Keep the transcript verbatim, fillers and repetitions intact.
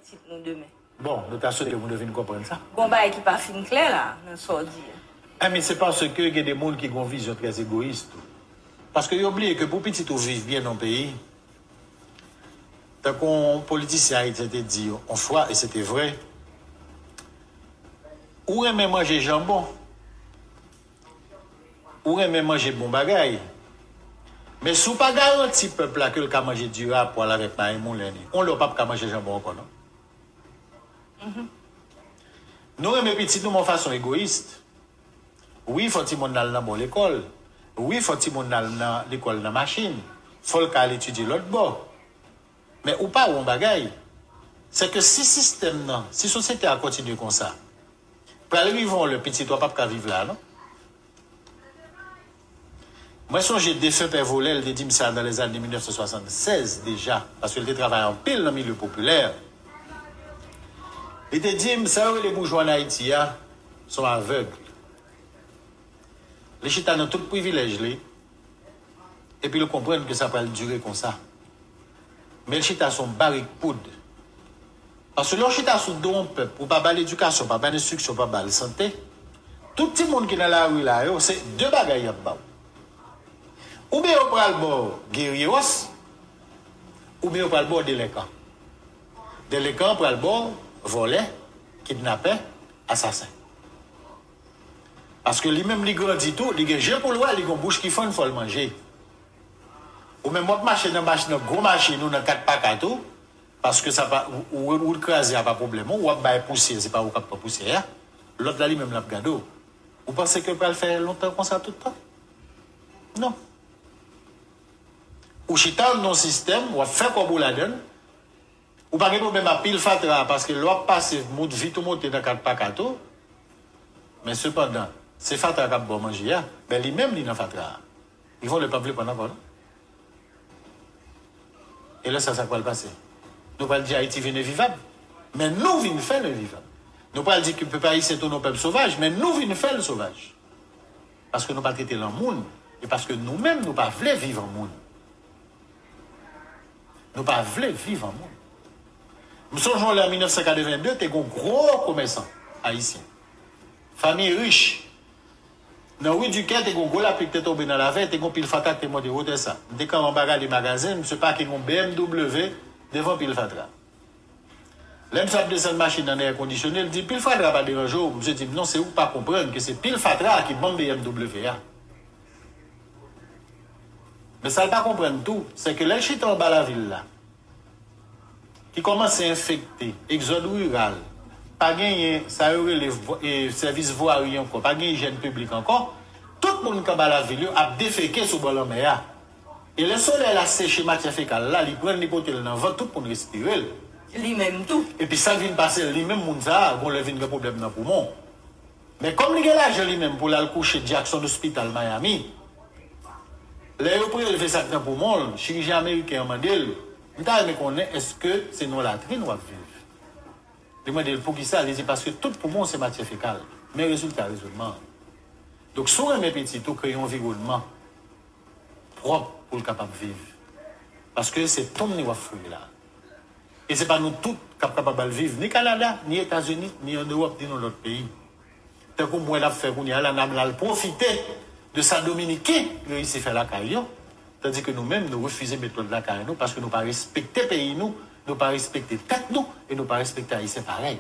pitit nou demen. Bon, nou ta swete moun yo vin konprann sa. Gon bagay ki pa fin klè la, nan sa w di a. Enben, se paske gen de moun ki gon vizyon trè egoyis tou. Paske yo bliye ke pou pitit ou viv byen nan peyi, tankou yon politisyen ayisyen te di yon fwa, e se te vre, ou renmen manje janbon, ou renmen manje bon bagay, men si w pa garanti pèp la ke l ka manje diri a pwal avèk mayi moulen li, yon lè w p ap ka manje janbon ankò non. Nou renmen pitit nou men yon fason egoyis. Wi, fò timoun nan al nan bon lekòl. Wi, fò timoun nan al nan lekòl nan machin. Fò l ka al etidye lòt bò. Men ou pa wè yon bagay, se ke si sistèm nan, si sosyete a kontinye konsa, pral rive yon lè pitit ou a p ap ka viv la non. Mwen sonje defen pè Volè, l te di m sa nan lèzane mil nèf san swasannsèz deja, paske l te travay anpil nan milye popilè. Li te di m, sa yo rele boujwa ann Ayiti a, se yon avèg. Li chita nan tout privilèj li, epi l konprann ke sa pral dire konsa. Men l chita sou yon barik poud. Paske lè w chita sou do yon pèp, ou pa ba l edikasyon, pa ba l enstriksyon, pa ba l sante, tout timoun ki nan lari la yo, se de bagay y ap ba w. Oubyen yo pral ba w gerye wòs, oubyen yo pral ba w delenkan. Delenkan an pral ba w vòlè, kidnapè, asasen. Paske li menm li grandi tou, li gen je pou l wè, li gen bouch ki fann, fò l manje. Ou menm w ap mache nan mach nan gwo machin ou nan kat pa kat ou, paske sa pa ou, ou, ou kraze a pa pwoblèm ou, w ap bay pousyè, se pa ou k ap pran pousyè a. Lòt la li menm l ap gade w. Ou panse ke l pral fè lontan konsa tout tan? Non. Ou chita nan yon sistèm, w ap fè kòb ou ladan l, ou pa gen pwoblèm ak pil fatra a, paske lè w ap pase, mout vit ou monte nan kat pa kat ou. Men sepandan, se fatra k ap ba w manje a, men li menm li nan fatra a. Li vòlè p ap vle pran ankò non. E lè sa, sa k pral pase? Nou pral di Ayiti vin envivab, men nou vin fè l envivab. Nou pral di ke pèp ayisyen tounen yon pèp sovaj, men nou vin fè l sovaj. Paske nou pa trete l an moun, e paske nou menm nou pa vle viv an moun. Nou pa vle viv an moun. M sonje yon lè an mil nèf san katreven de, te gen yon gwo komèsan ayisyen. Fanmi rich. Nan ri Dikè, te gen yon gwo lapli ki te tonbe nan lavè, te gen yon pil fatra ki te monte wotè sa. M te kanpe anba gade magazen, misye pake yon B M W devan pil fatra. Lè misye ap desann machin nan nan èkondisyone, l di, pil fatra pa deranje w? Misye di m, non, se ou k pa konprann ke se pil fatra a ki ban m B M W a. Men sa l pa konprann tou, se ke lè l chita anba lavil la, ki kòmanse enfekte, egzòd riral, pa genyen sa yo rele vo- e, sèvis vwari ankò, pa gen ijyèn piblik ankò, tout moun k anba lavil yo ap defeke sou bò lanmè a. E lè solèy la seche matyè fekal la, li pran l, li pote l nan vant, tout moun respire l. Li menm tou. Epi sa k vin pase l, li menm moun sa a, gon lè vin gen pwoblèm nan poumon. Men kòm li gen lajan li menm pou l al kouche Jackson Hospital Miami, lè yo prelve sa k nan poumon l, chirijyen ameriken an mande l, m ta renmen konnen èske se nan yon latrin w ap viv? Li mande l poukisa, li di paske tout poumon w se matyè fekal. Men rezilta rezònman an. Donk, si w renmen pitit ou, kreye yon anviwònman pwòp pou l kapab viv. Paske se tonm li w ap fouye la. E se pa nou tout k ap kapab al viv ni Kanada, ni Etazini, ni ann Ewòp, ni nan lòt peyi. Tankou m wè l ap fè kounye a la, n ap al pwofite de sa Dominiken reyisi fè lakay yo, tandike nou menm, nou refize met lòd lakay nou paske nou pa respekte peyi nou, nou pa respekte tèt nou e nou pa respekte Ayisyen parèy.